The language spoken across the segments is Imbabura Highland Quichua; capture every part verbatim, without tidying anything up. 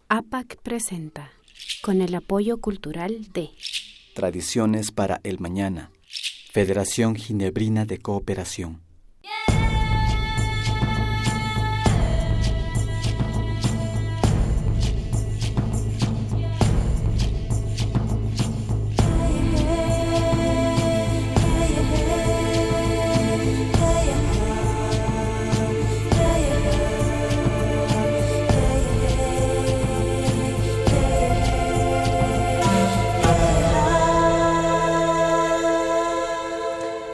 APAC presenta, con el apoyo cultural de Tradiciones para el Mañana, Federación Ginebrina de Cooperación.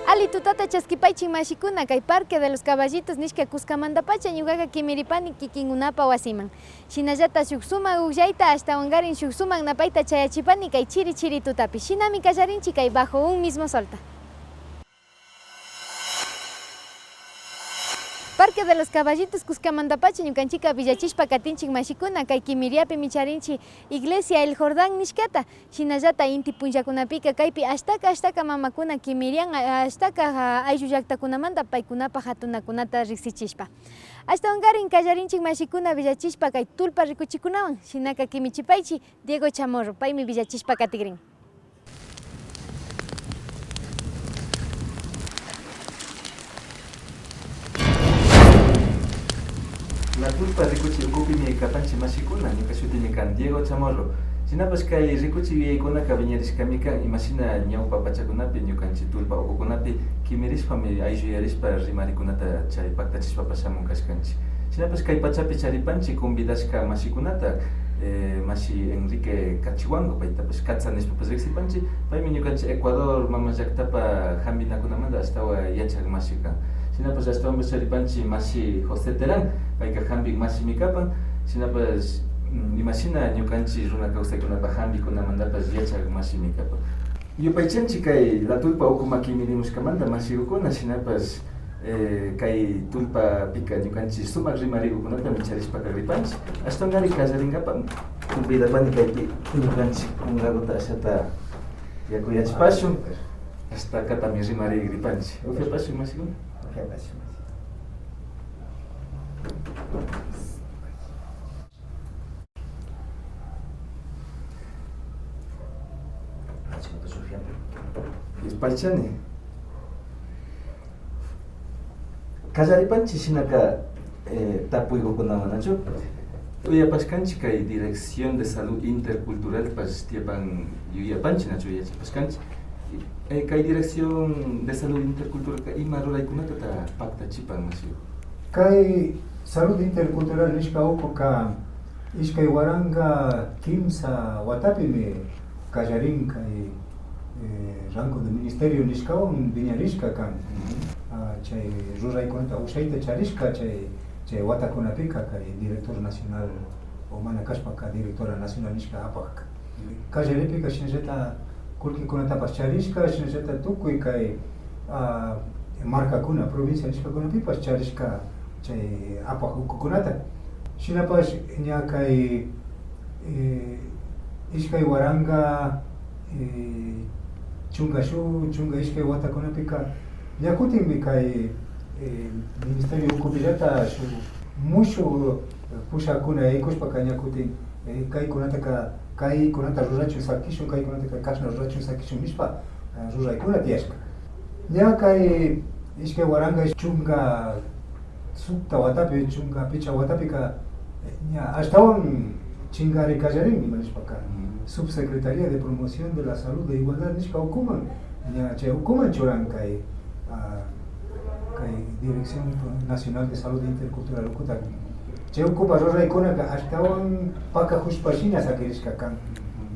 Alli tutata chaskipaychik mashikuna, kay Parque de los Caballitos nishka kuskamantapacha ñukaka kimiripani kikinkunapa wasiman. Shinallata shuk sumak ukllayta, ashtawankarin shuk sumak napayta chayachipani kay chiri chiri tutapi. Shinami kallarinchik kay bajo un mismo solta. Parque de los Caballitos kuskamantapacha ñukanchikka willachishpa katinchik mashikuna, kay kimiriapimi charinchik Iglesia El Jordán nishkata. Shinallata inti punllakunapika kaypi ashtaka ashtaka mamakuna kimirian, a-, ashtaka, a-, ayllu llaktakunamanta paykunapa hatunakunata riksichishpa. Ashtawankarin kallarinchik mashikuna willachishpa kay tullpa rikuchikunawan, shinaka kimichipaychik Diego Chamorro, paymi willachishpa katigrin. La tullpa rikuchi ukupimi kapanchik mashikuna, ñuka shutimi kan Diego Chamorro. Shinapash kay rikuchi yuyaykunaka wiñarishkami kan, imashina ñawpa pachakunapi ñukanchik tullpa ukukunapi kimirishpami aylluyarishpa rimarikunata chay paktachishpapash shamun kashkanchik. Shinapash kay pachapi charipanchik convidashka mashikunata, eh, mashi Enrique Cachihuango, paytapash Katza nishpapash riksipanchik. Paymi ñukanchik Ecuador mama llaktapa hampinakunamanta ashtawan yachak mashi kan. Shinapash ashtawanpash charipanchik mashi José Terán, payka hampik mashimi kapan. Shinapash, mm, imashina ñukanchik runa kawsaykunapa hampikunamantapash yachak mashimi kapan. Yupaychanchik kay La Tullpa ukuman kimirimushkamanta mashikukuna, shinapash, eh, kay tullpapika ñukanchik sumak rimarikukunatami charishpa kagripanchik. Ashtawankari kallarinkapak convidapani kaypi ñukanchik kunkakuta ashata yakuyachipashun, ashtakatami rimarigripanchik. Upiapashun mashikuna. Upiapashun mashi. Yupaychani. Kallaripanchik shinaka, eh, tapuykukunaman, nachu? Uyapashkanchik kay Dirección de Salud Interculturalpash tiyapan yuyapanchik, nachu, yachapashkanchik. Eh, kay Dirección de Salud Interculturalka ima ruraykunatata paktachipan, mashi? Kay Salud Intercultural nishka ukuka ishkay waranka kimsa watapimi kallarin kay, eh, rango de ministerio nishkawan wiñarishka kan. Ah, chay ruraykunata ushayta charishka chay, chay watakunapika kay director nacional o mana kashpaka directora nacional nishka apak. Kallaripika shinallata kullkikunatapash charishka, shinallata tukuy kay, ah, markakuna, provincia nishkakunapipash charishka chay apak ukukunata. Shinapash ña kay, eh, ishkay waranka, eh, chunka shuk, chunka ishkay watakunapika ña kutinmi kay, eh, ministerio ukupillata shuk mushuk, eh, pushakuna yaykushpaka ña kutin, eh, kaykunataka, kaykunata rurachun sakishun, kaykunataka kashna rurachun sakishun nishpa, eh, ruraykuna tiyashka. Ña kay ishkay waranka chunka sukta watapi, chunka pichka watapika, eh, ña ashtawan chinkari kallarin, ima nishpaka, Subsecretaría de Promoción de la Salud e Igualdad nishka ukuman, ña chay ukuman churan kay, ah, kay Dirección Nacional de Salud Intercultural ukuta. Chay ukupa ruraykunaka ashtawan pakajushpa shina sakirishka kan.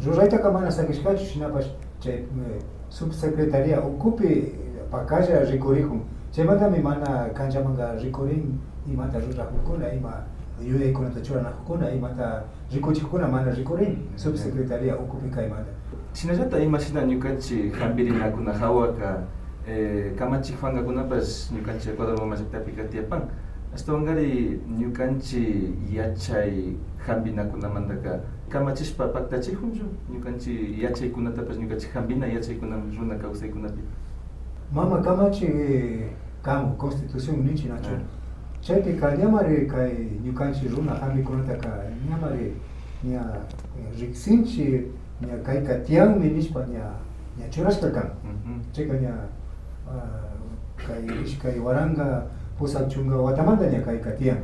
Ruraytaka mana sakishkachu, shinapash chay, eh, subsecretaría ukupi pakalla rikurijun. Chaymantami mana kanchamanka rikurin imata rurajukuna, ima yuyaykunata churanajukkuna, imata rikuchijukkuna mana rikurin subsecretaría ukupi kaymanta. Shinallata imashina ñukanchik jampirinakuna jawaka, eh, kamachik pankakunapash ñukanchik Ecuador mama llaktapika tiyapan. Ashtawankari ñukanchik yachay jampinakunamantaka kamachishpa paktachijunchu, ñukanchik yachaykunatapash ñukanchik jampina yachaykunaman runa kawsaykunapi. Mama kamachik, eh, kanku, constitución ninchik nachu. Ah. Chaypika ñamari kay ñukanchik runa jampikunataka ñamari ña, eh, riksinchik, ña kayka tiyanmi nishpa ña, ña churashka kan. Chayka ña, ah, kay ishkay waranka pusak chunka watamanta ña kayka tiyan.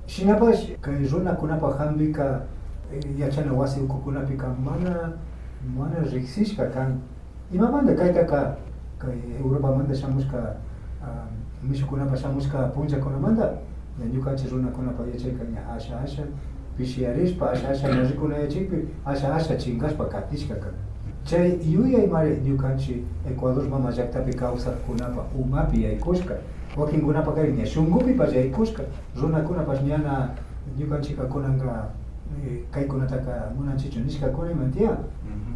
Shinapash kay runakunapa hampika, eh, yachana wasi ukukunapika mana, mana riksishka kan. Imamanta kaytaka, kay Europamanta shamushka, ah, mishukunapa shamushka punllakunamanta, ña ñukanchik runakunapa yachayka ña asha asha pishiyarishpa, asha asha ña rikunayachikpi, asha asha chinkashpa katishka kan. Chay yuyaymari ñukanchik Ecuador mama llaktapi kawsakkunapa umapi yaykushka. Wakinkunapakarin ña shunkupipash yaykushka, runakunapash ñana ñukanchikka kunanka, eh, kaykunataka munanchikchu nishkakuna ima tiyan.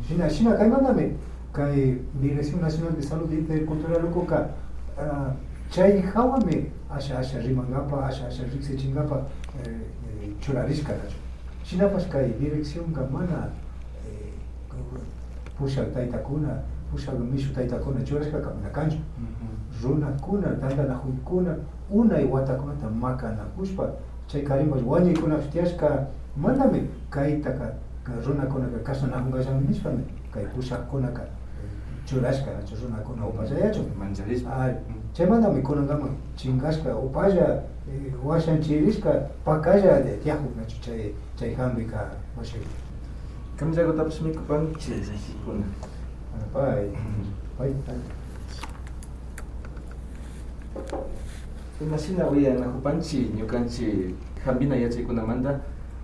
Shina, shina kaymantami kay Dirección Nacional de Salud Intercultural ukuka, ah, chay hawami asha asha rimankapa, asha asha riksichinkapa, eh, eh, churarishka nachu. Shinapash kay direccionka mana, eh, pushak taytakuna, pushak mishu taytakuna churashkaka mana kanchu. Runakuna, tantanakuykuna unay watakunata makanakushpa, chay karinpash wañuykunapash tiyashkamantami kaytaka runakunaka kashnanakunkallamin nishpami kay pushakkunaka churashka nachu runakuna upallayachun. Mancharishpa. Ari, chaymantami kunankaman chinkashka upalla, eh, washanchirishka pakalla tiyakun nachu chay, chay hampika, mashiku. Kamillakutapash mikupankichik, mashikuna. Pay, pay, pay. Imashina uyanakupanchik ñukanchik hampina yachaykunamanta,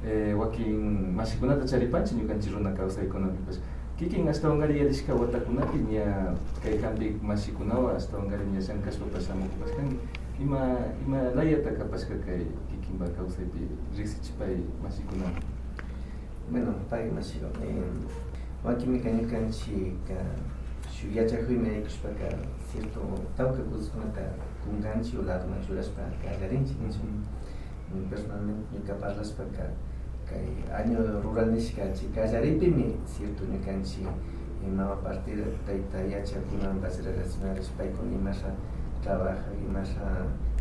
eh, wakin mashikunata charipanchik ñukanchik runa kawsaykunapipash. Kikin ashtawankari yalishka watakunapi ña kay hampi mashikunawan ashtawankari ña llankashpapash shamukupashkanki. Ima, ima layata kapashka kay kikinpa kawsaypi riksichipay mashikunawan? Bueno, pay mashiku, eh, wakinmika ñukanchikka shuk yachakuyman yaykushpaka cierto tawka cosaskunata kunkanchik o ladoman churashpa kallarinchik, nichu. Mm, personalmente ñuka parlashpaka kay año rural nishka chay kallaripimi cierto ñukanchik, eh, mama partera tayta yachakunamanpash relacionarishpa paykuna imasha trabaja, imasha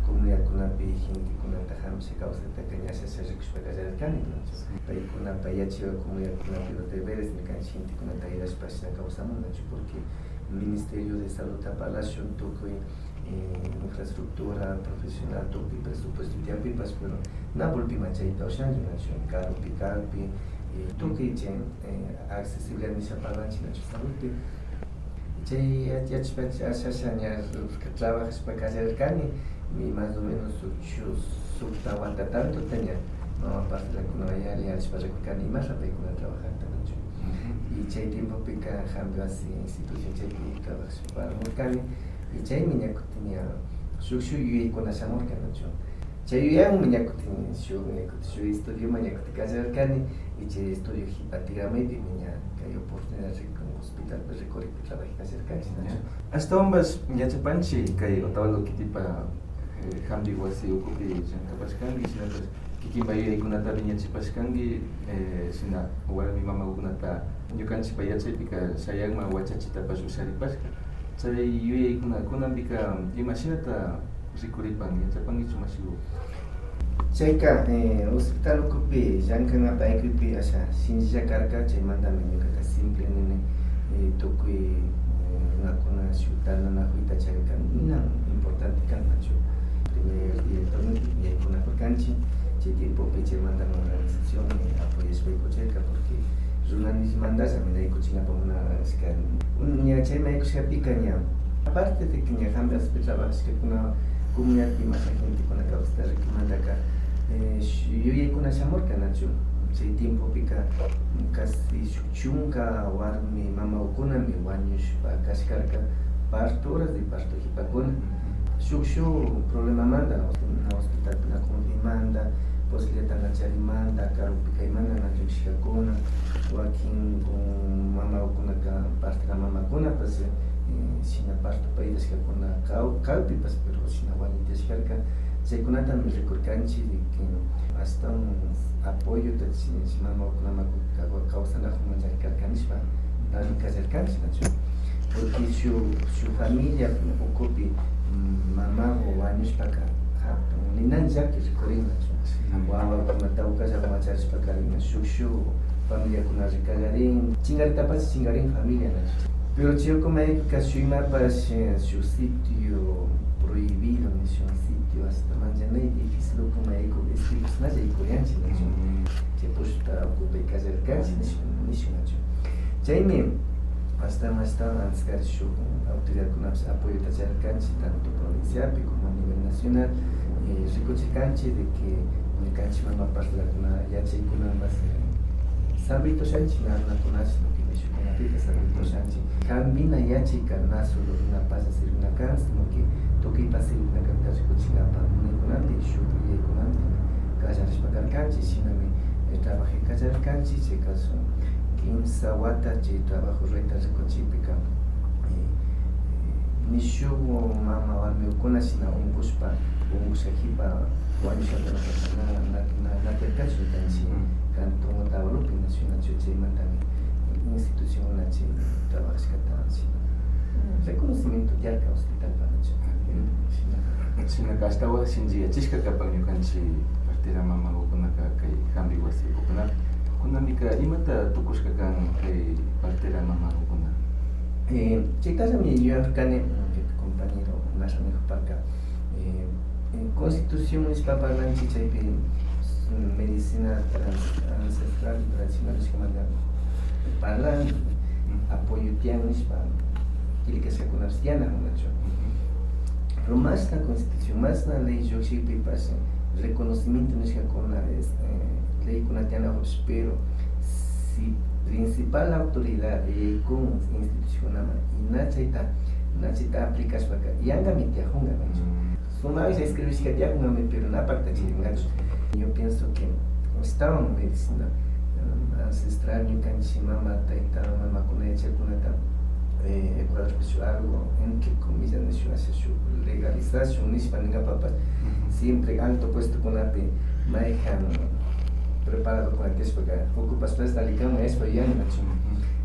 comunidadkunapi gentekunata hampisha kawsaytaka ña asha asha rikushpa kallarirkani, nachu. Paykunapa yachaywa comunidadkunapi los deberes ñukanchik gentekunata ayudashpa ashna kawsamun, nachu, porque Ministerio de Saludta parlashun tukuy, eh, infraestructura, profesional, tukuy presupuesto tiyakpipash, pero na volpiman chayta ushanchu, nachu, karupi kakpi, eh, tukuy chay, eh, accesibilidad nisha parlanchik, nachu, saludpi. Chay yachashpa, asha, asha ña trabajashpa kallarirkani, y más o menos shuk, shukta wata tantota ña mama parterakunawan yari, yarishpa rikurkani imasha paykuna trabajakta, nachu. Y chay tiempopika hampi wasi institución chaypi trabajashpa paramurkani, y chaymi ña kutin ña shuk, shuk yuyaykuna shamurka, nachu. Chay yuyanmi ña kutin shuk, ña kutin shuk estudioman ña kutin kallarirkani, y chay estudio hipa tiramaypimi ña kay oportunidad rikun hospitalpi rikurikpi trabajashpa kallirkanchik, nachu. Ashtawanpash yachapanchik kay Otavalo kitipa, eh, hampi wasi ukupi llankapashkanki, shinapash kikinpa yuyaykunata wiñachipashkanki, eh, shina warmi mamakunata ñukanchikpa yachaypika shayanman wachachitapash usharipashka. Chay yuyaykuna kunanpika imashinata rikuripan, yachapankichu mashiku? Chayka, eh, hospital ukupi llankankapa yaykuypi asha shinllilla karka, chaymantami ñukaka simple nini, eh, tukuy, eh, runakuna shuk tantanakuyta charirka, ninan importante kan, nachu. Primer directormi yaykunakurkanchik, chay tiempopi chaymantami organización, eh, apoyashpa yaykuchirka, porque runa nishmantallami yaykuchinkapak munan, nishka. Ña chayman yaykushkapika ña, aparte de que ña hampi wasipi trabajashkakuna comunidadpi imasha gentekuna kawsayta rikmantaka, eh, sh-, yuyaykuna shamurka, nachu. Chay tiempopika casi shuk chunka warmi mamakunami wañushpa kashkarka, parto horas y parto hipakuna. Shuk, shuk problemamanta, hospitalpi na confiamanta, posibilidadta na charimanta, karupi kaymanta na llukshishkakuna, wakin mamakunaka, partera mamakunapash, eh, shina parto paydashkakuna kaw-, kakpipash, pero shina wañuchishkarka, chaykunatami rikurkanchik, de que ashtawan apoyota chi-, chi mamakunaman kaw-, kawsanakuman llakikarka nishpa, también kallarkanchik, nachu. Porque shuk, shuk familia ukupi, mm, mamaku wañushpaka, Ninanllaki rikurin nachu. Wawakunata ukallaman wacharishpaka ima shuk shuk familiakuna rikallarin, chingaritapash chingarin familia nachu. Pero chay ukuman yaykukka shuk imapash, eh, shuk sitio prohibido nishun sitio hasta manchanay difícil ukuman yayku, espiritusnalla yaykuyanchik nachu. Chay pushuta ocupay kallarkanchik nishun, nishun nachu. Chaymi ashtawan ashtawan antes kari shuk autoridadkunapash apoyota charkanchik tanto provinciapi como a nivel nacional. Eh, rikuchirkanchik de que ñukanchik mama parterakuna yachaykunapash, eh, salvito shanchik, na runakunash, sino que mishukunapika salvito shanchik. Jambina yachayka na solo runapalla sirvina kan, sino que tukuypa sirvina kanta rikuchinkapa munaykunapi, shuk yuyaykunapi kallarishpa karkanchik, shinami, eh, trabajay kallarkanchik, chay caso kimsa wata chay trabajo rurayta rikuchikpika, eh, eh, mishu mama warmikuna shina unkushpa, unkushka kipa wañushkakunata na, na, na, na terkachu ñukanchik Cantón Otavalopi nacionalchu, chaymantami institucionkunachi trabajashkata shina reconocimiento tiarka hospitalpa nachu. Shinaka ashtawan shinchiyachishka kapan ñukanchik partera mamakukunaka kay jambi wasi ukukunapi. Kunanpika imata tukushka kan kay partera mamakukuna? Eh, chaytallami yuyarkani, mm, compañero Nasha nijuparka, eh, eh, constitución nishpa parlanchik chaypi, mm, medicina trans-, ancestral y tradicional nishkamanta parlan, apoyo tiyan nishpa killkashkakunapash tiyanajunnachu. Pero mashna constitución, mashna ley llukshikpipash reconocimiento nishkakuna, es, eh, leykuna tiyanajunpash, pero si principal autoridad yaykun institucionkunaman y na chayta, na chayta aplicashpaka yankami tiyajunga nachu. Sumaklla escribishka tiyajungami, pero na paktachiringachu. Yo pienso que ashtawan medicina, mm, ancestral, ñukanchik mama, tayta, mamakuna yachakkunata, eh, Ecuadorpi shuk algo, entre comillas, nishun, asha shuk legalización nishpa ningapapash, siempre alto puestokunapi mayjan preparadokuna tiyashpaka ocupashpash dalikanman yashpa yuyani nachu.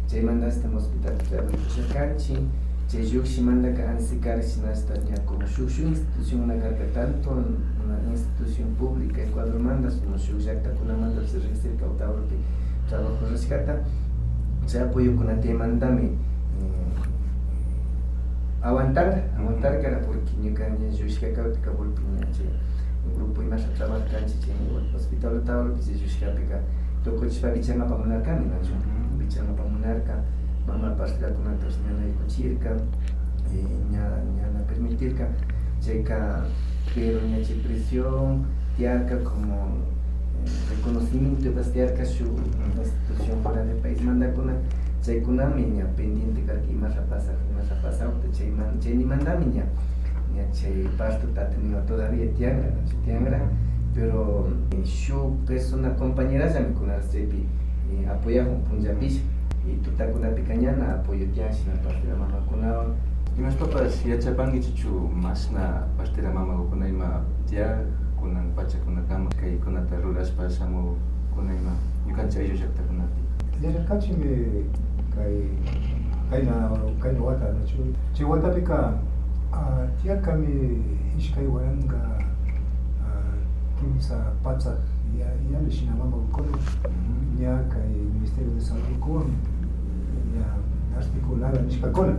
Chaymanta hasta hospitalpi trabajo usharkanchik. Chay llukshimantaka ansi kari shinashta ña como shuk shuk institucionkuna karka, tanto na institución pública Ecuadormanta como shuk llaktakunamantapash riksirka Otavalopi trabajo rurashkata. Chay apoyokuna tiyaymantami, eh, aguantarka, aguantarkara, porque ñuka ña llukshishka kakpika, porque ña chay grupo imasha trabajarkanchik chay hospital Otavalopi, chay llukshishkapika tukuchishpa wichangapa munarkami nachu. Wichangapa munarka, mama parterakunatapash ña na rikuchirka, eh, ña, ña na permitirka. Chayka, pero ña chay presión tiyarka, como, eh, reconocimientopash tiyarka shuk institución fuera de paismantakuna, chaykunami ña pendiente karka, imasha pasak, imasha pasakta, chayman, chaymantami ña, ña chay partota atendinga todavía tiyangra, nachu tiyangra, pero, eh, shuk persona compañerallami kunaras chaypi, eh, apoyajun punllapish, y tutakunapika ña na apoyo tiyan shina partera mamakunawan. Imashpapash yachapankichichu mashna partera mamakukuna ima tiyak kunan pachakunakama kaykunata rurashpa shamukkuna ima ñukanchik ayllu llaktakunapi? Yacharkanchikmi kay, kayna, kayna wata, nachu? Chay watapika, ah, tiyarkami ishkay waranka, ah, kimsa patsak ya-, yali shina mamakukuna ña kay Ministerio de Saludkuwan ña articulada nishkakuna.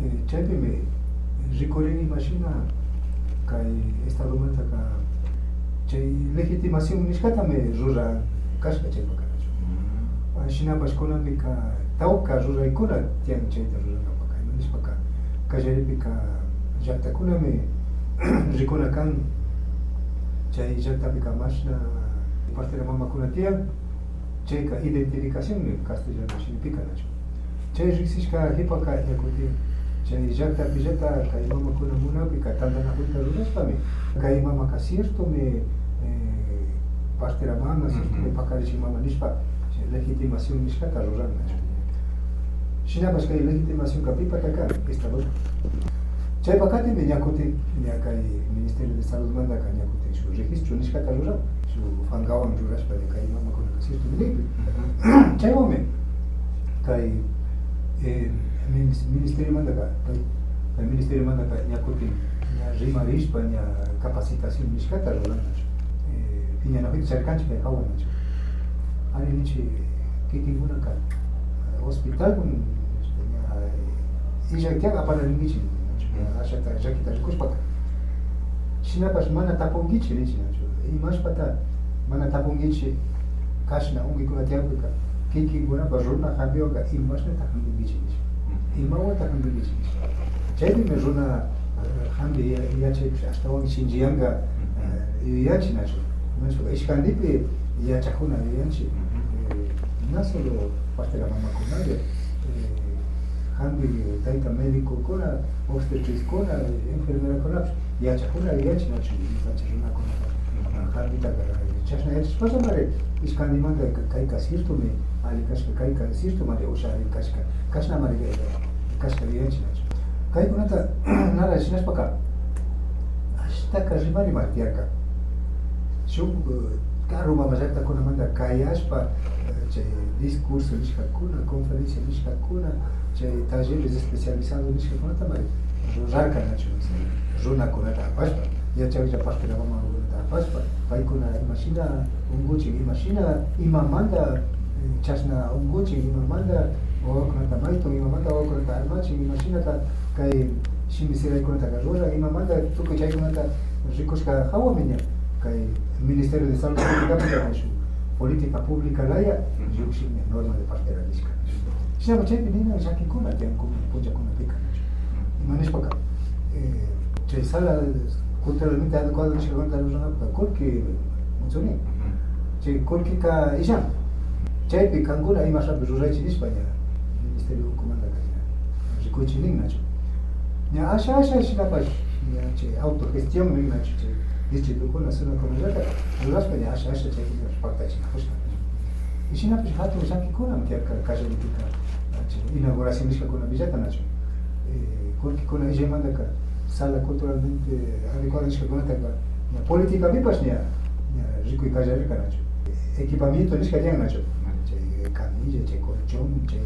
Eh, chaypimi rikurini imashina kay Estadumantaka chay legitimación nishkatami ruran kashka chaypaka nachu. Ah, shinapash kunanpika tawka ruraykuna tiyan chayta ruranankapaka, ima nishpaka kallaripika llaktakunami rikuna kan chay llaktapika mashna partera mamakuna tiyan. Chayka identificacionmi castellano shinipika nachu. Chay riksishka jipaka ña kutin chay llaktapillata kay mamakuna munakpika tantanakuyta rurashpami kay mamaka ciertomi, eh, partera mama, ciertomi pakarishin mama nishpa chay legitimación nishkata ruran nachu. Shinapash kay legitimacionka pipata kan, Estado. Chaypa katimi ña kutin ña kay Ministerio de Saludmantaka ña kutin shuk registro nishkata ruran, shuk fangawan rurashpa ña kay mamakunaka cierto ninaypi. Chaywanmi kay, eh, minis-, ministeriomantaka, kay, kay ministeriomantaka ña kutin Ña rimarishpa, ña capacitación nishkata rurana, eh, piñanakuyta charirkanchik kay hawa nachu. Ari ninchik, kikinkunaka, eh, hospitalman, ña, eh, illak tiyak apana rinkichik, nachu, ña ashata llakita rikushpaka. Shinapash mana tapunkichik ninchik, nachu. Imashpata mana tapunkichik, kashna unkuykuna tiyakpika, kikinkunapa runa hampiwanka imashnata hampinkichik nishpa. Imawata hampinkichik nishpa. Chaypimi runa, eh, hampi ya-, yachaypish ashtawan shinchiyanka, eh, yuyanchik nachu. Imashpata ishkandipi yachakuna yuyanchik. Eh, na solo partera mamakunalla, eh, hampi tayta médicokuna, obstetrickuna, enfermerakunapish yachakuna yuyanchik nachu, ñukanchik runakunata hampitaka chashna yachashpallamari ishkandimanta ka-, kayka ciertomi alli kashka, kayka ciertomari usharin kashka, kashnamari kashka yuyanchik nachu. Kaykunata nara shinashpaka ashtaka rimari rimari tiyarka. Shuk, eh, karu mama llaktakunamanta kayashpa, eh, chay discurso nishkakuna, conferencia nishkakuna, chay talleres especializados nishkakunatamari rurarka nachu, runakunata apashpa, yachaklla partera mamakunata apashpa, paykuna imashina unkuchin, imashina, imamanta, eh, chashna unkuchin, imamanta wawakunata maytun, imamanta wawakunata armachin, imashinata kay shimi siraykunataka ruran, imamanta tukuy chaykunata rikushka hawami ña kay Ministerio de Salud Pública shuk política pública laya llukshikmi norma de partera nishka. Shinapash chaypi nina llakikuna tiyan punllakunapika. Ima nishpaka, eh, chay sala culturalmente adecuado nishkakunata ruranapaka kullki mutsuni. Chay kullkika illan. Chaypi kankuna imashapi ruraychik nishpa ña ministerio ukumantaka ña rikuychik nin nachu. Ña asha asha shinapash ña chay autogestión nin nachu, chay distritukuna, zonakunallata rurashpa ña asha asha chaykunapash paktachinakushka. Y shinapash hatun llakikunami tiyarka kallaripika, chay inauguración nishkakunapillata nachu. Eh, kullkikuna illaymantaka sala culturalmente adecuada nishkakunataka ña politicapipash ña, ña rikuy kallarirka nachu. Equipamiento nishka tiyan nachu. Chay camilla, chay colchón, chay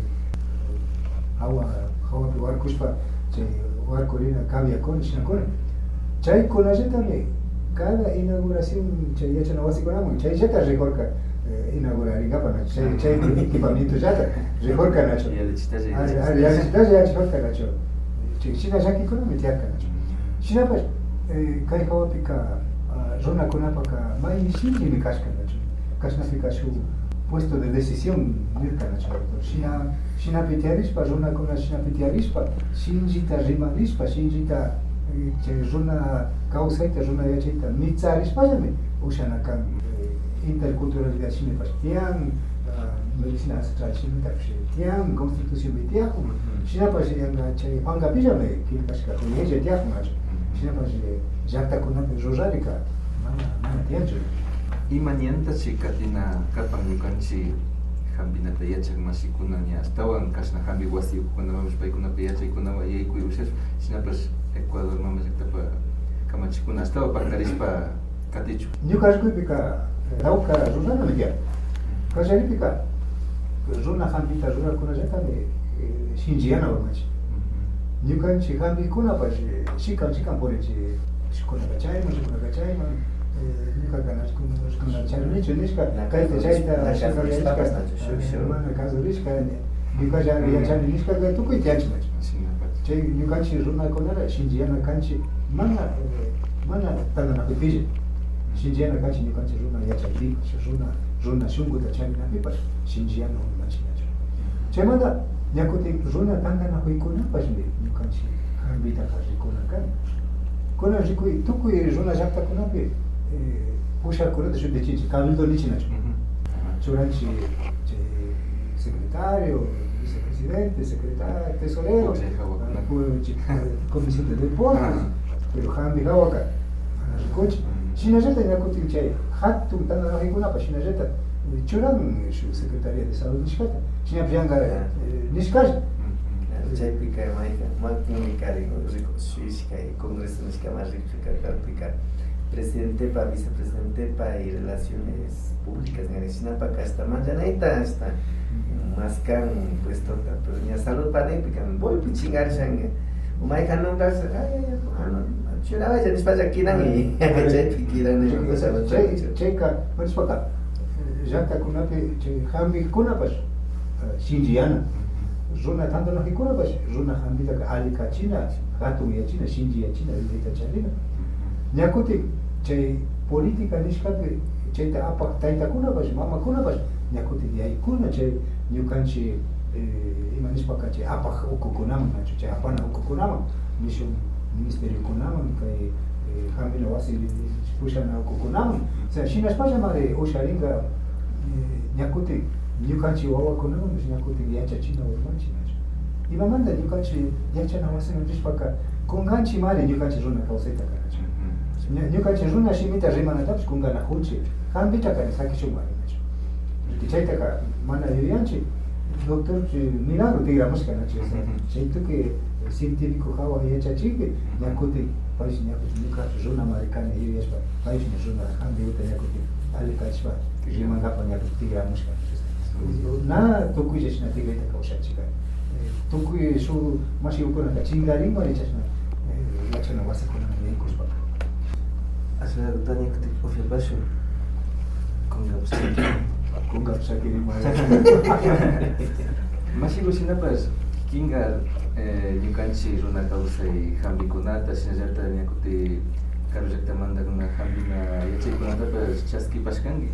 hawa, hawapi warkushpa chay warkurina cabiakuna, shinakuna. Chaykunallatami cada inauguración chay yachana wasikunaman chayllata rikurka, eh, inaugurarinkapa nachu. Chay, chay equipamientollata rikurka nachu. Yallichitalla, ari, ari, yallichitalla yachakurka nachu. Chay shina llakikunami tiyarka nachu. Shinapash, eh, kay hawapika, ah, runakunapaka may shinchimi kashka nachu. Kashnapika shuk puesto de decisión nirka nachu, doctor. Shina, shinapi tiyarishpa, runakuna shinapi tiyarishpa, shinchita rimarishpa, shinchita, eh, chay runa kawsayta, runa yachayta mitsarishpallami ushana kan. Eh, interculturalidad shimipash tiyan, ah, medicina ancestral shimitapish tiyan, constitucionpi tiyakun. Shinapash yanka chay pankapillami killkashka kuyaylla tiyakun nachu. Shinapash, eh, llaktakunapi rurarika mana, mana tiyanchu. Ima ñanta chay katina kapan ñukanchik hampinata yachak mashikuna ña ashtawan kashna hampi wasi ukukunamanpish paykunapi yachaykunawan yaykuy ushashpa, shinapash Ecuador mama llaktapa kamachikuna ashtawan paktarishpa katichun. Ñuka rikuypika, eh, tawka rurana tiyan. Kallaripika, runa hampita rurakunallatami, eh, shinchiyana urmanchik. Ñukanchik hampikunapash, eh, shikan, shikan purinchik. Shukkunaka chayman, shukkunaka chayman, eh, ñukaka na rikuna, rikuna charinichu nishka, na kayta, kayta, chayta, na shukka, kazurishpapash, nishka, nachu, shuk, eh, shuk. Mana kazurishka, ñukalla yachani nishkaka tukuy tiyanchik nachu. Shinapash. Chay ñukanchik runakunara shinchiyana kanchik, mana, eh, mana tantanakuypilla. Shinchiyana kanchik ñukanchik runa yachaypipash, runa, runa shunkuta charinapipash shinchiyana urmanchik nachu. Chaymanta ña kutin runa tantanakuykunapashmi ñukanchik hampitaka rikuna kan. Kunan rikuy, tukuy runa llaktakunapi, eh, pushakkunata shutichinchik, cabildo nichin nachu. Churanchik chay secretario, vicepresidente, secretario, tesorero, ah, pu-, chi-, eh, comisión de deportes, pero hampi hawaka mana rikuchin. Shinallata ña kutin chay hatun tantanakuykunapash shinallata, eh, churan shuk Secretaría de Salud nishkata. Shinapash yanka, eh, nishkalla. Claro, chaypika mayka, maykunmi karin, rikushishka, congreso nishkaman rikpika, kakpika, presidentepa, vicepresidentepa y relaciones públicas, ña, shinapaka hasta manchanayta, hasta maskan puestota, pero ña saludpa nikpika, volpi chinkarishan, mayjan nombrarse, ay, ay, ay, ah, no, Churawaylla nishpalla kiran y chaypi kiran. Chay, chayka, nishpaka, llaktakunapi chay hampikkunapash, eh, shinchiyana. Runa tantanakuykunapash runa hampitaka allikachina, hatunyachina, shinchiyachina, yuyayta charina. Ña kutin chay política nishkapi chayta apak taytakunapash, mamakunapash, ña kutin yaykuna chay ñukanchik, eh, ima nishpaka chay apak ukukunaman, nachu, chay apana ukukunaman, nishun ministeriokunaman, kay, eh, hampina wasi pushana ukukunaman. O sea, shinashpallamari usharinka, eh, ña kutin ñukanchik wawakunamanpash ña kutin yachachina urmanchik, nachu. Imamanta ñukanchik yachana wasiman rishpaka kunkanchikmari ñukanchik runa kawsaytaka, nachu. Ña, ñukanchik runa shimita rimanatapash kunkanakunchik. Hampitaka ni sakishunmari, nachu. Porque chaytaka mana yuyanchik. Doctor, eh, milagro tikramushka, nachu. O sea, chay tukuy científico hawa yachachikpi, ña kutin payshi ña kutin ñuka runamari kani yuyashpa, payshi ña runa hampikuta ña kutin allikachishpa rimankapa ña kutin tikramushka. Na tukuylla shina tikrayta kawshanchik. Eh, tukuy shuk mashikukunaka chinkarinmari chashna, eh, yachana wasikunaman yaykushpaka. Ashna ña kutin upiapashun. Kunkapash llakiri. Kunkapash llakiri, mari. Mashiku shinapash kikinka, eh, ñukanchik runa kawsay hampikunata, shinallata ña kutin karu llaktamantakuna hampina yachaykunatapash chaskipashkanki.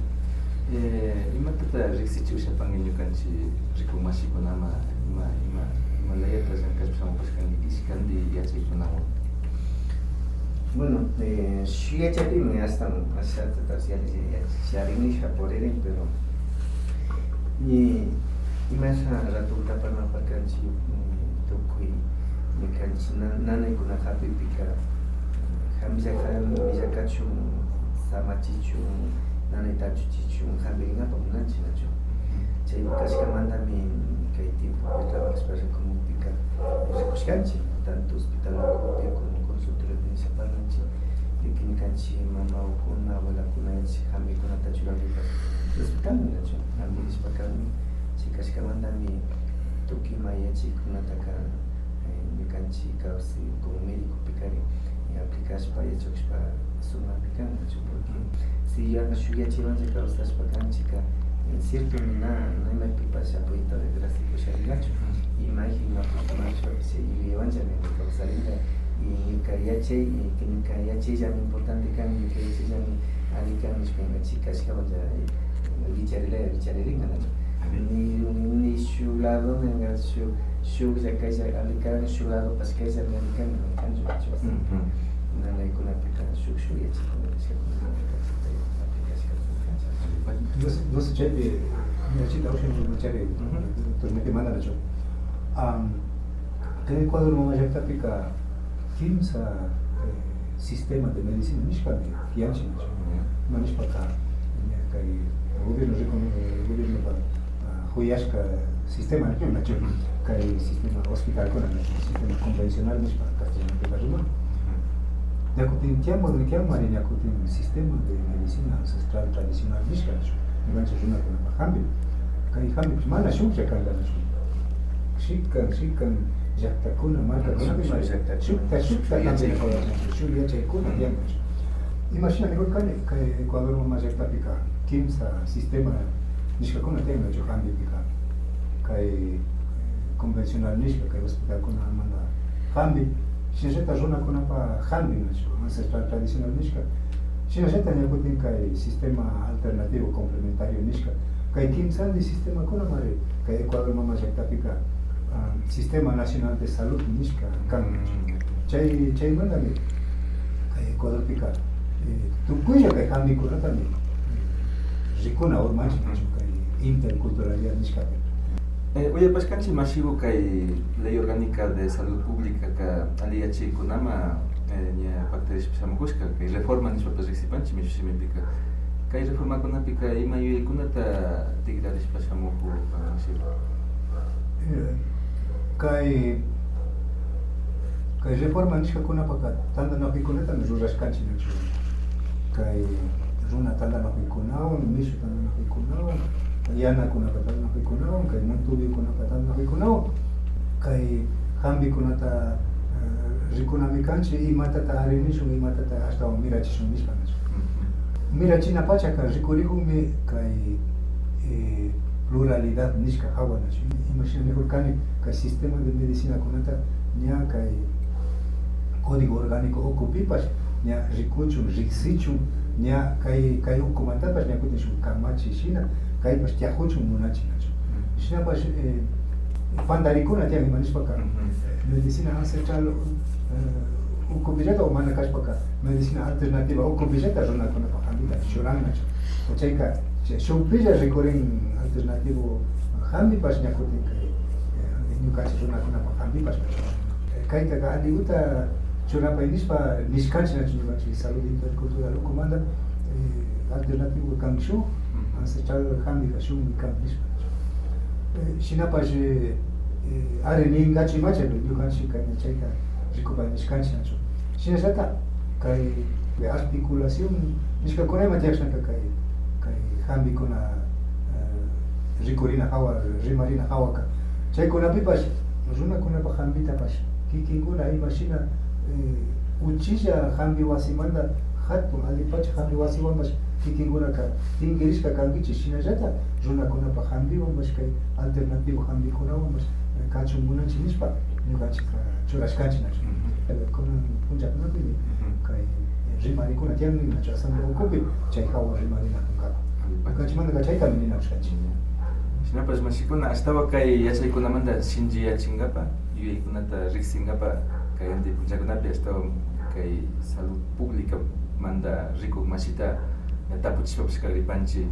Eh, imatata riksichi ushapanki ñukanchik rikuk mashikunaman, ima, ima, ima layata llankashpa shamupashkanki ishkanti yachaykunawan? Bueno, eh, shuk yachaypimi astawan ashata yarisha puririn, pero ni imasha ratota apanaparkanchik, mm, tukuy ñukanchik na-, nanaykuna hapipika, hampillakan, hampillakan kachun, samachichun, nanayta achuchichun, hampirinkapak munanchik, nachu. Chaypi kashkamantami kay tiempopi trabajashpa rikumukpika rikushkanchik, tanto hospital ukupi como consultoriopi nisha parlanchik, ñuka ñukanchik mamawkuna, abuelakunachik hampikunata churapipash respetami, nachu. Hampirishpakami, chay kashkamantami tukuy ima yachaykunataka, eh, ñukanchik kawsay como médicopikari, eh, aplicashpa, yachakushpa sumakpi kan, nachu. Porque si ya shuk yachaywanlla kawsashpa kanchikka, eh, ciertomi na, na imapipash apoyota gracias usharinkachu. Imagen, imapipash chay yuyaywanllami kawsarinka. Y ñuka yachay, y ñuka yachayllami importante kan, ñuka yachayllami alli kan nishpa, ima chikashka walla, eh, wicharilaya wicharirinka, nachu. Ni, ni shuk lado ninka shuk, shuklla kaylla alli kan, shuk ladopash kayllami alli kan, na kanchu, nachu. Nanaykunapika shuk, shuk yachaykuna nishkakuna aplikashka. No sé, no sé, chaypi, ña chita ushan, chaypi, doctor Miguel manda, nachu. Am, kay Ecuador mama llaktapika kimsa, eh, sistema de medicina nishpami tiyanchik, nachu. Ima nishpaka, ña kay gobierno recon-, eh, gobiernopa, ah, juyashka sistema, nachu. Kay sistema hospitalkuna, nachu, sistema convencional nishpa castellanopi riman. Ña kutin tiyanmari, tiyanmari ña kutin sistema de medicina ancestral tradicional nishka, nachu. Ñukanchik runakunapa hampi. Kay hampipish mana shuklla kanka, nachu. Shikan, shikan llaktakuna, markakunapi shuk, mari shukta, shukta shuk hampina yachay, kawsan, shuk yachaykuna tiyan. Imashina nikurkani, kay Ecuador mama llaktapika kimsa sistema nishkakuna tiyan, nachu, hampipika. Kay, eh, convencional nishka, kay hospitalkunamanta hampi, shinallata runakunapa hampi, nachu, ancestral tradicional nishka, shinallata ña kutin kay sistema alternativo complementario nishka, kay kimsandi sistemakunamari kay Ecuador mama llaktapika, ah, Sistema Nacional de Salud nishka kan. Chay, chaymantami kay Ecuadorpika, eh, tukuylla kay hampikunatami rikuna urmanchik, nachu, kay interculturalidad nishkapi. Eh, uyapashkanchik mashiku kay Ley Orgánica de Salud Públicaka alli yachaykunaman, eh, ña paktarishpa shamukushka, kay reforma nishpapash riksipanchik mishu shimipika. Kay reformakunapika ima yuyaykunata tikrarishpa shamukuk, mashiku? Eh, kay, kay reforma nishkakunapaka tantanakuykunatami rurashkanchik, nachu. Kay runa tantanakuykunawan, mishu tantanakuykunawan, yanakunapa tantanakuykunawan, kay montubiokunapa tantanakuykunawan, kay hampikunata, eh, Rikunami kanchik imatata ari nishun, imatata ashtawan mirachishun nishpa nachu. Mirachina pachaka rikurijunmi kay, eh, pluralidad nishka jawa nachu. Imashina nijurkani, kay sistema de medicinakunata ña kay código orgánico ukupipash ña rikuchun, riksichun, ña kay, kay ukumantapash ña kutin shuk kamachi shina, kaypash tiyajuchun munachik nachu. Shinapash, eh, pandarikuna tiyan ima nishpaka, medicina ancestral, eh, ukupillata o mana kashpaka, medicina alternativa ukupillata runakunapa jambita churan nachu. O chayka, chay shukpilla rikurin alternativo jambipash ña kutin kay, eh, ñukanchik runakunapa jambipash nachu. Eh, kaytaka alliguta churapay nishpa nishkanchik nachu ñukanchik salud intercultural ukumanta, eh, alternativo kan shuk, ancestral jambika shukmi kan nishpa. Eh, shinapash, eh, eh, ari ningachimacha ñukanchik kayna chayta rikupay nishkanchik nachu. Shinallata kay articulación nishkakuna ima tiyakshaka kay, kay jambikuna, eh, rikurina jawa, rimarina jawaka. Chaykunapipash runakunapa jambitapash kikinkuna imashina, eh, uchilla jambi wasimanta jatun allipacha jambi wasiwanpash kikinkunaka tinkirishka kankichik, shinallata runakunapa jambiwanpash kay alternativo jambikunawanpash, eh, kachun munanchik nishpa ñukanchikka churashkanchik nachu. Eh, kunan punchakunapimi kay, eh, rimarikuna tiyan nachu asamblea ukupi chay jawa rimarinakunkapa. Ñukanchikmantaka chaytami ninakushkanchik. Shinapash mashikuna ashtawan kay yachaykunamanta shinchiyachinkapa, yuyaykunata riksinkapa kay anti punchakunapi ashtawan kay salud públicamanta rikuk mashita ña tapuchishpapash kagripanchik.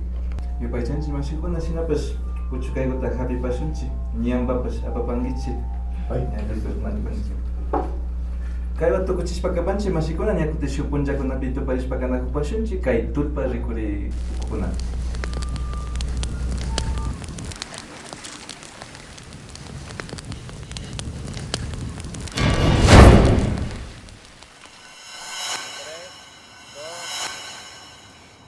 Yupaychanchik mashikuna shinapash puchukaykuta japipashunchik, ñanpapash apapankichik. Ña rikupankichik. Kaywan tukuchishpa kapanchik mashikuna, ña kutin shuk punchakunapi tuparishpa kanakupashunchik kay tullpa rikuri ukukunapi.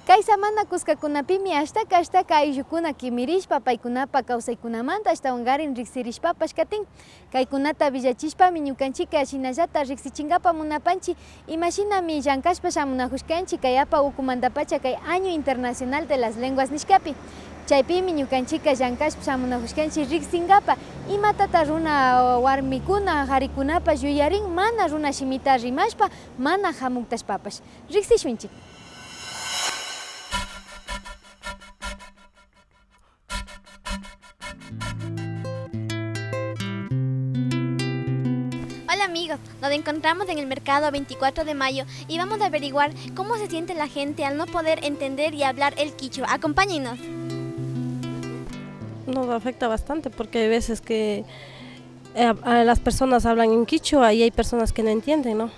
Kay samana kuskakunapimi ashtaka ashtaka ayllukuna kimirishpa paykunapa kawsaykunamanta ashtawankarin riksirishpapash katin. Kaykunata willachishpami ñukanchikka shinallata riksichinkapa munapanchik imashinami llankashpa shamunajushkanchik kay apa ukumantapacha kay Año Internacional de las Lenguas nishkapi. Chaypimi ñukanchikka llankashpa shamunajushkanchik riksinkapa imatata runa warmikuna jarikunapash yuyarin mana runa shimita rimashpa mana jamuktashpapash. Riksishunchik. Hola amigos, nos encontramos en el mercado veinticuatro de mayo y vamos a averiguar cómo se siente la gente al no poder entender y hablar el quichua. Acompáñennos. Nos afecta bastante porque hay veces que, eh, a, las personas hablan en quichua y hay personas que no entienden, ¿no?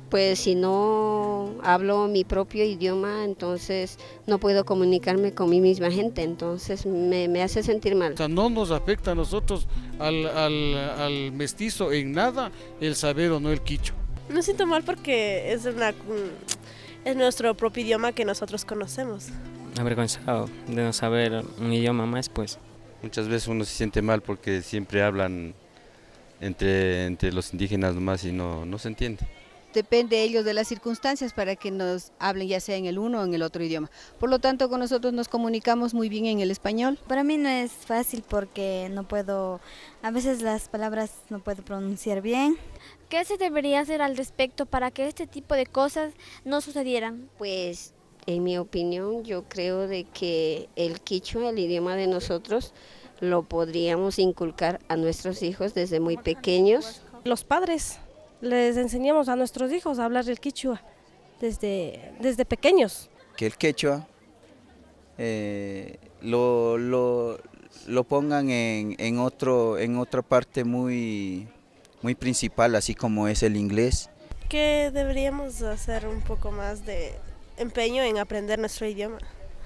Pues si no hablo mi propio idioma, entonces no puedo comunicarme con mi misma gente, entonces me, me hace sentir mal. O sea, no nos afecta a nosotros, al, al, al mestizo, en nada el saber o no el quichua. Me siento mal porque es una, mm, es nuestro propio idioma que nosotros conocemos. Avergonzado de no saber un idioma más, pues. Muchas veces uno se siente mal porque siempre hablan entre, entre los indígenas nomás y no, no se entiende. Depende ellos de las circunstancias para que nos hablen, ya sea en el uno o en el otro idioma. Por lo tanto, con nosotros nos comunicamos muy bien en el español. Para mí no es fácil porque no puedo, a veces las palabras no puedo pronunciar bien. ¿Qué se debería hacer al respecto para que este tipo de cosas no sucedieran? Pues, en mi opinión, yo creo de que el quichua, el idioma de nosotros, lo podríamos inculcar a nuestros hijos desde muy pequeños. Los padres les enseñamos a nuestros hijos a hablar el quichua desde, desde pequeños. Que el quechua, eh, lo, lo, lo pongan en, en otro, en otra parte muy, muy principal, así como es el inglés. Que deberíamos hacer un poco más de empeño en aprender nuestro idioma.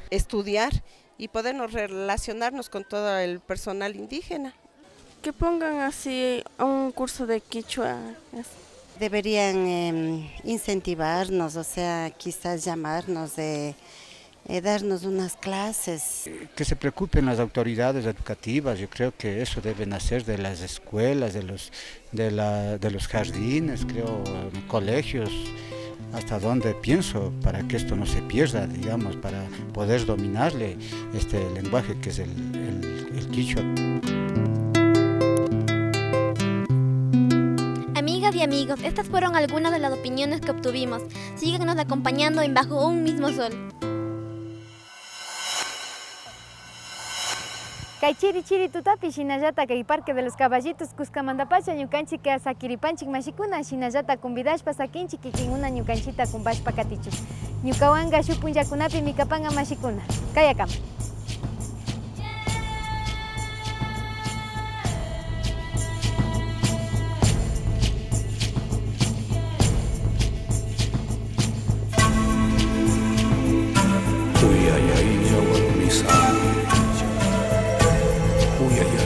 Estudiar y podernos relacionarnos con todo el personal indígena. Que pongan así un curso de quichua. Deberían, em, incentivarnos, o sea, quizás llamarnos de Eh, darnos unas clases. Que se preocupen las autoridades educativas, yo creo que eso deben hacer de las escuelas, de los, de la, de los jardines, creo, colegios, hasta donde pienso, para que esto no se pierda, digamos, para poder dominarle este lenguaje que es el, el, el quichua. Amigas y amigos, estas fueron algunas de las opiniones que obtuvimos. Síganos acompañando en Bajo un mismo sol. Kay chiri chiri tutapi, shinallata kay Parque de los Caballitos kuskamantapacha ñukanchik sakiripanchik mashikuna, shinallata convidashpa sakinchik kikinkuna ñukanchikta kumpashpa katichun. Ñukawanka shuk punllakunapimi kapanka mashikuna. Kayakama. Kuyayalla warmisa, kuyayalla